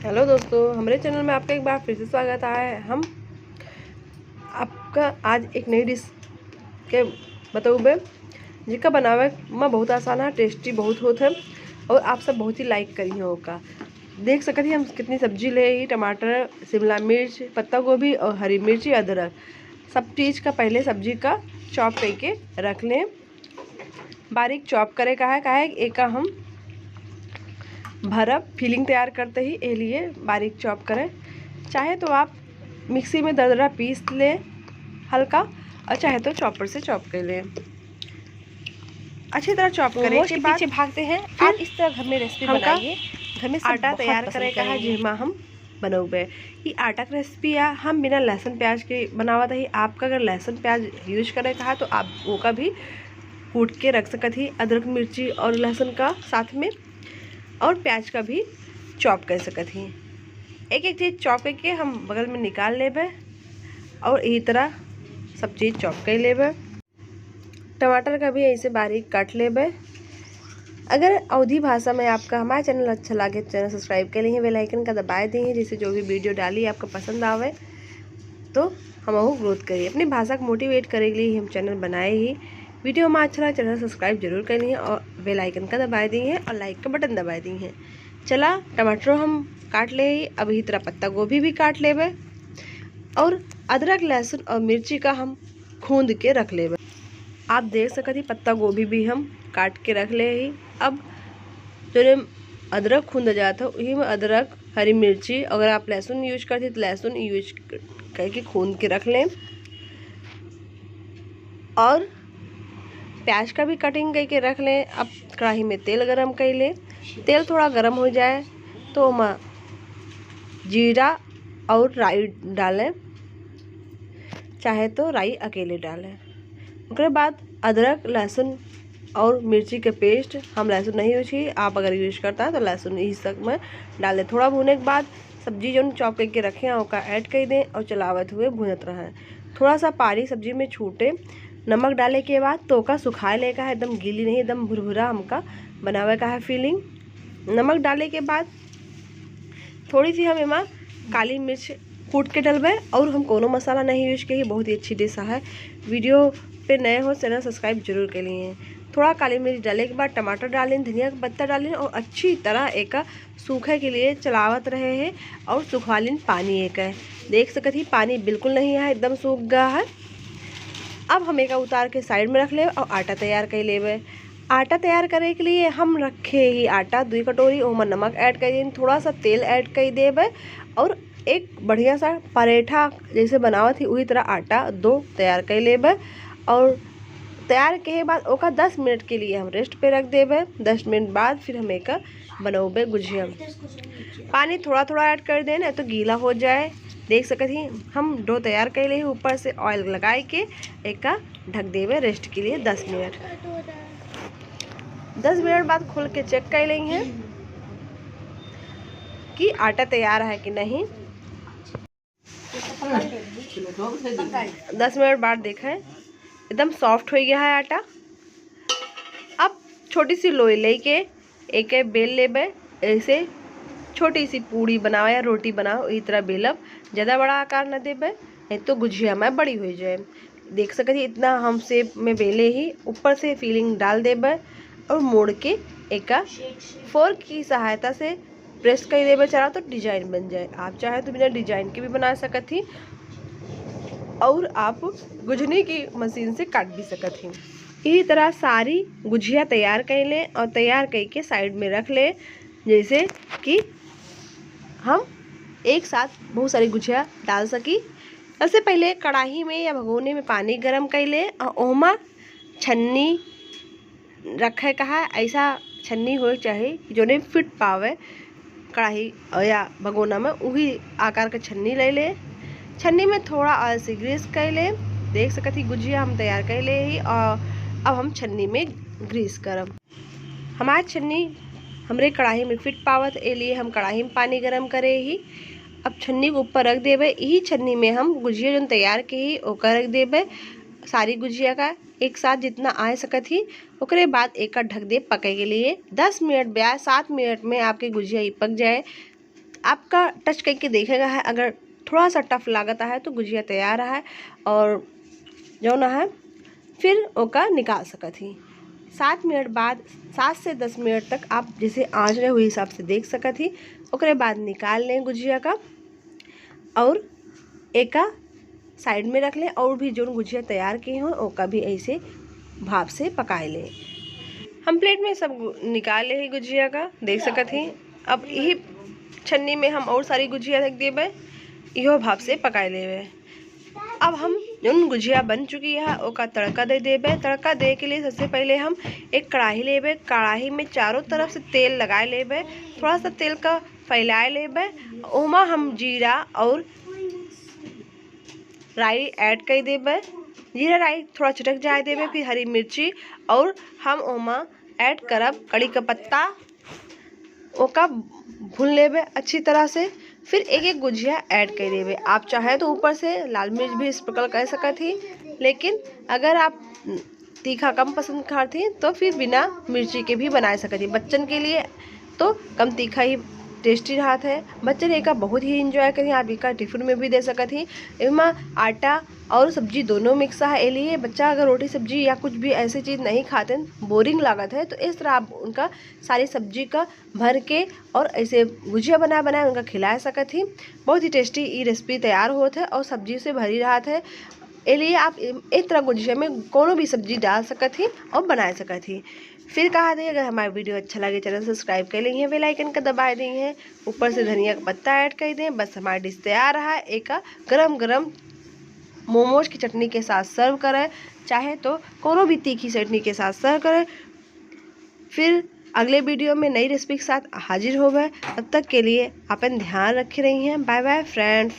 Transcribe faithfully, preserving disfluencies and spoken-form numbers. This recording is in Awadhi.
हेलो दोस्तों, हमरे चैनल में आपका एक बार फिर से स्वागत है। हम आपका आज एक नई डिश के बतउबे, जेका बनावे में बहुत आसान है, टेस्टी बहुत होत है और आप सब बहुत ही लाइक करी हो ओका। देख सकत ही हम कितनी सब्जी ले ही, टमाटर, शिमला मिर्च, पत्ता गोभी और हरी मिर्ची, अदरक, सब चीज़ का पहले सब्जी का चॉप करके रख लें। बारीक चॉप करे का है, काहे एका हम भरब, फिलिंग तैयार करते ही, ए लिए बारीक चॉप करें। चाहे तो आप मिक्सी में दरदरा पीस लें हल्का, और चाहे तो चॉपर से चॉप कर लें। अच्छी तरह चॉप करें वो के बाद पीछे भागते हैं। फिर आप इस तरह घर में रेसिपी हमका बनाइए, घर में सब आटा बहुत तैयार पसंद करे का है, करेंगे। जेमा हम बनउबे। ई आटा के रेसिपी आ, हम बिना लहसुन प्याज के बनावत ही। आपका अगर लहसुन प्याज यूज करे का है तो आप ओका भी कूट के रख सकत ही, अदरक मिर्ची और लहसुन का साथ में, और प्याज का भी चॉप कर सकत ही। एक एक चीज़ चॉप करके हम बगल में निकाल लेबे और यही तरह सब चीज़ चॉप कर लेबे। टमाटर का भी ऐसे बारीक काट लेबे। अगर अवधी भाषा में आपका हमारा चैनल अच्छा लागे तो चैनल सब्सक्राइब कर लीजिए, बेल आइकन का दबाए दीजिए, जिससे जो भी वीडियो डाली आपको पसंद आवे तो हम वो ग्रोथ करिए। अपनी भाषा को मोटिवेट करे के लिए ही हम चैनल बनाए ही। वीडियो हमारा अच्छा लगा, चैनल सब्सक्राइब जरूर कर लीजिए और बेल आइकन का दबाए दीजिए और लाइक का बटन दबाए दीजिए। चला, टमाटर हम काट ले ही। अब यही तरह पत्ता गोभी भी काट लेबे और अदरक, लहसुन और मिर्ची का हम खूंद के रख लेबे। आप देख सकत ही पत्ता गोभी भी हम काट के रख ले ही। अब जो अदरक खूंद जात है, वही में अदरक, हरी मिर्ची, अगर आप लहसुन यूज करते तो लहसुन यूज करके खूंद के रख लें। और प्याज का भी कटिंग करके रख लें। अब कढ़ाई में तेल गरम कर लें। तेल थोड़ा गरम हो जाए तो ओमा जीरा और राई डालें, चाहे तो राई अकेले डालें। ओकरे बाद अदरक, लहसुन और मिर्ची के पेस्ट, हम लहसुन नहीं यूज की, आप अगर यूज करता है तो लहसुन इस सब में डालें। थोड़ा भूने के बाद सब्जी जौन चॉप करके रखे हैं ओका ऐड कर दें और चलावत हुए भूनत रहें। थोड़ा सा पानी सब्जी में छूटे। नमक डाले के बाद तो ओका सुखाए ले का है, एकदम गीली नहीं, एकदम भुरभुरा हमका बनावे का है फिलिंग। नमक डाले के बाद थोड़ी सी हम एमा काली मिर्च कूट के डलबे और हम कोनो मसाला नहीं यूज के ही। बहुत ही अच्छी डिश है। वीडियो पे नए हो, चैनल सब्सक्राइब जरूर कर लिए। थोड़ा काली मिर्च डाले के बाद टमाटर डालें, धनिया का पत्ता डालें और अच्छी तरह एक सूखे के लिए चलावत रहे हैं और सुखवा लें पानी एक है। देख सकत ही पानी बिल्कुल नहीं है, एकदम सूख गया है। अब हम एका उतार के साइड में रख लेब और आटा तैयार कर लेबे। आटा तैयार करे के लिए हम रखे ही आटा दुई कटोरी, ओमा नमक ऐड कर दें, थोड़ा सा तेल ऐड कर देबे और एक बढ़िया सा परेठा जैसे बनावत ही वही तरह आटा दो तैयार कर लेबे। और तैयार के बाद ओका दस मिनट के लिए हम रेस्ट पे रख देबे। दस मिनट बाद फिर हम एका बनौबे गुझिया। पानी थोड़ा थोड़ा ऐड कर दें, नहीं तो गीला हो जाए। देख सकत ही हम डो तैयार कर ले ही, ऊपर से ऑयल लगाए के एका ढक देबे रेस्ट के लिए दस मिनट। दस मिनट बाद खोल के चेक कर लेंगे कि आटा तैयार है कि नहीं। दस मिनट बाद देखें, एकदम सॉफ्ट हो गया है आटा। अब छोटी सी लोई लेके एके बेल लेबे। ऐसे छोटी सी पूड़ी बनाओ या रोटी बनाओ, ई तरह बेलब। ज़्यादा बड़ा आकार न देबे, नहीं तो गुझिया में बड़ी हो जाए। देख सकत ही इतना हम शेप में बेले ही, ऊपर से फिलिंग डाल देबे और मोड़ के एका फोर्क की सहायता से प्रेस कर देबे, चाहे तो डिजाइन बन जाए। आप चाहे तो बिना डिजाइन के भी बना सकत ही और आप गुझनी की मशीन से काट भी सकत ही। यही तरह सारी गुझिया तैयार कर लें और तैयार करके साइड में रख लें, जैसे कि हम एक साथ बहुत सारी गुझिया डाल सकी। सबसे पहले कढ़ाई में या भगोने में पानी गरम कर लें और ओमा छन्नी रखे का है। ऐसा छन्नी होए के चाही कि जोने फिट पावे कढ़ाई या भगोना में, वही आकार के छन्नी ले ले। छन्नी में थोड़ा ऑयल से ग्रीस कर ले। देख सकत ही गुझिया हम तैयार कर ले ही और अब हम छन्नी में ग्रीस करब। हमार छन्नी हमरे कढ़ाई में फिट पावत, ए लिए हम कढ़ाई में पानी गरम करे ही। अब छन्नी के ऊपर रख देबे। यही छन्नी में हम गुझिया जोन तैयार के ही ओकर रख देबे। सारी गुझिया का एक साथ जितना आ सकत ही, ओकरे बाद एका ढक दे पके के लिए दस मिनट ब्याज। सात मिनट में आपके गुझिया ही पक जाए। आपका टच करके देखेगा है, अगर थोड़ा सा टफ लागता है तो गुजिया तैयार है। और जौन है फिर ओका निकाल सकत ही। सात मिनट बाद, सात से दस मिनट तक आप जैसे आँच रहे हुई हिसाब से देख सकत ही। ओकरे बाद निकाल लें गुजिया का और एका साइड में रख लें और भी जौन गुजिया तैयार किए हों ओका भी ऐसे भाप से पकाए लें। हम प्लेट में सब गु-, निकाल ले ही गुजिया का, देख सकत ही। अब यही छन्नी में हम और सारी गुजिया रख देबे, इहो भाप से पकाए लेबे। अब हम जौन गुजिया बन चुकी है ओका तड़का दे देबे। तड़का दे के लिए सबसे पहले हम एक कढ़ाई लेबे, कढ़ाई में चारों तरफ से तेल लगाए लेबे, थोड़ा सा तेल का फैलाए लेबे। ओमा हम जीरा और राई ऐड कर देबे। जीरा राई थोड़ा चटक जाए देबे, फिर हरी मिर्ची और हम ओमा ऐड करब कड़ी का पत्ता। ओका भून लेबे अच्छी तरह से, फिर एक एक गुजिया ऐड कर देबे। आप चाहे तो ऊपर से लाल मिर्च भी स्प्रिंकल कर सकत ही, लेकिन अगर आप तीखा कम पसंद करत ही तो फिर बिना मिर्ची के भी बना सकत ही। बच्चन के लिए तो कम तीखा ही टेस्टी रहत है, बच्चन एका बहुत ही एंजॉय करी। आप एका टिफिन में भी दे सकत ही। एमा आटा और सब्जी दोनों मिक्स है, ए लिए बच्चा अगर रोटी सब्जी या कुछ भी ऐसी चीज़ नहीं खाते, बोरिंग लागत है, तो इस तरह आप उनका सारी सब्जी का भर के और ऐसे गुजिया बना बनाए उनका खिला सकत ही। बहुत ही टेस्टी ई रेसिपी तैयार होत है और सब्जी से भरी रहत है। ए लिए आप ए-, एक तरह गुजिया में कोनो भी सब्जी डाल सकत ही और बना सकत ही। फिर कहा दी, अगर हमारा वीडियो अच्छा लगे, चैनल सब्सक्राइब कर ली है, बेल आइकन का दबाए दी है, ऊपर से धनिया का पत्ता ऐड कर दें। बस हमारा डिश तैयार रहा। एक गरम गरम मोमोज की चटनी के साथ सर्व करें, चाहे तो कोनो भी तीखी चटनी के साथ सर्व करें। फिर अगले वीडियो में नई रेसिपी के साथ हाजिर होबे। तब तक के लिए अपन ध्यान रखे रही हैं। Bye bye friends.